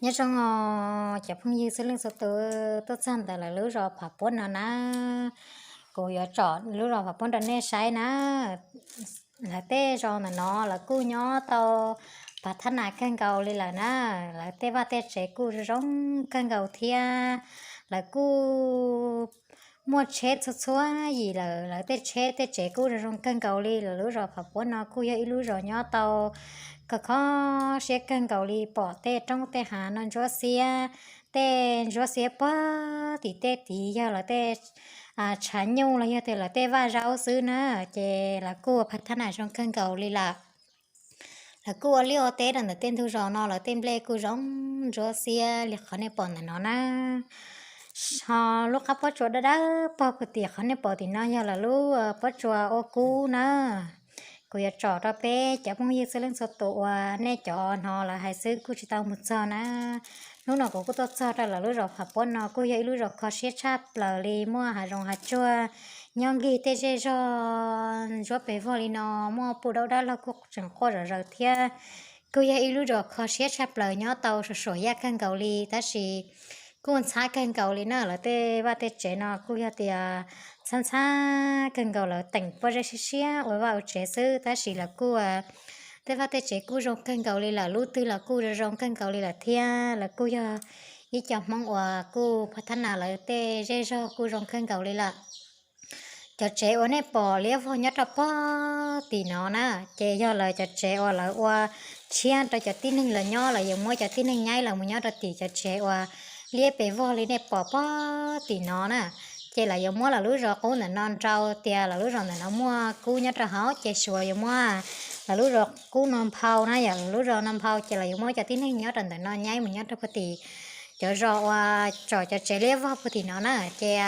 Nyob zoo os cov phooj ywg txhua leej txhua tus tuaj txog ntawm lawv lub zos Phav Puab no na. Kuv yuav tsom lub zos Phav Puab rau nej saib na. Lawv tej zos ntawm no lawv kuj nyob tau phav thab nas kawg nkaus li lawm na. Lawv tej vaj tej tsev kuj zoo kawg nkaus thiab. Lawv kuj muaj tsheb txhua txhua yim lawm, lawv tej tsheb tej tsev kuj zoo zoo kawg nkaus li. Lawv lub zos Phav Puab no kuj yog ib lub zos nyob tau kho kho siab kawg nkaus li, pom tej roob tej hav no ntsuab xiab, tej ntsuab xiab puag tim tej tid yog lawv tej tshav nyuj los yog tias lawv tej vaj zaub xwb na, ces lawv kuj ua phav thab nas zoo kawg nkaus li lawm. Lawv kuj ua liaj ua teb rau ntawm tej ntug zos no, lawv tej nplej kuj zoo ntsuab xiab li qhov nej pom ntawm no na. Ho lub qab pob tsuas dawb dawb pog puag tim qhov nej pom tim no yog lawv lub pob tsuas ua kub na. Kuv yuav tsom rau peb cov phooj ywg txhua leej txhua tus uas nej cov hnov lawv hais xwb kuj tsis tau mus txog na. Hnub no kuv kuj tuaj txog rau lawv lub zos Phav Puab no, kuj yog ib lub zos kho siab tshaj plaws li, muaj hav zoov hav tsuag nyob nkig tej zej zog ntsuab pes vog li no, muaj puj dawb dawb log kuj tseem quaj zom zaws thiab. Kuj yog ib lub zos kho siab tshaj plaws, nyob tau suam suam yaj kawg nkaus li, tab sis kuj ntxhab kawg nkaus li na. Lawv tej vaj tej tsev no kuj yog tias ntxhab ntxhab kawg nkaus, lawv teem pob zeb siab siab ua vaj ua tsev xwb, tab sis lawv kuj tej vaj tej tsev kuj zoo kawg nkaus li lawm, lub twg los kuj zoo zoo kawg nkaus li lawm thiab. Lawv kuj yog ib co Hmoob uas kuj phav thab nas lawv tej zej zog kuj zoo kawg nkaus li lawm. Cov tsev uas nej pom liab vog nyob rau pog tim no na, ces yog lawv cov tsev uas lawv ua tshiab rau cov tib neeg los nyob, lawv yuav muab cov tib neeg nyaib los mus nyob rau tim cov tsev uas liab pes vog li nej pom pog tim no na. Ces lawv yuav muab lawv lub zos qub ntawm no nrau tias lawv lub zos ntawm no muaj kub nyob rau hauv, ces Suav yuav muab lawv lub zos qub no nphau na, yog lawv lub zos no nphau ces lawv yuav muab cov tib neeg nyob rau ntawm no nyaib mus nyob rau pog tim cov zos uas tsom cov tsev liab vog pog tim no na. Ces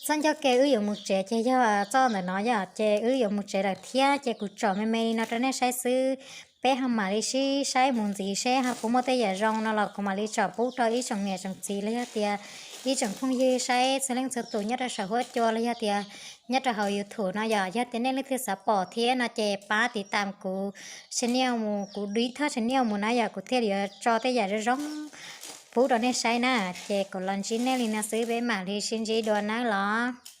txoj ncauj ke wb yuav mus tsev ces yog txoj ntawm no yog ces wb yuav mus tsev lawm thiab, ces kuv tsom me me li no rau nej saib xwb. Peb ho mam li sib saib mus ntxiv seb ho puas muaj tej yam zoo no los kuv mam li tsom pub rau ib tsoom niam tsoom txiv los yog tias ib tsoom phooj ywg saib txhua leej txhua tus nyob rau saum huab cua los yog tias nyob rau hauv YouTube no yom. Yog tias nej leej twg xav pom thiab no ces pab tiv tam kuv channel mus, kuv dib thoj channel mus na yom, kuv thiaj li yuav tso tej yam zoo zoo pub rau nej saib na. Ces kuv los ntsib nej li no xwb, peb mam li sib ntsib dua nawb los.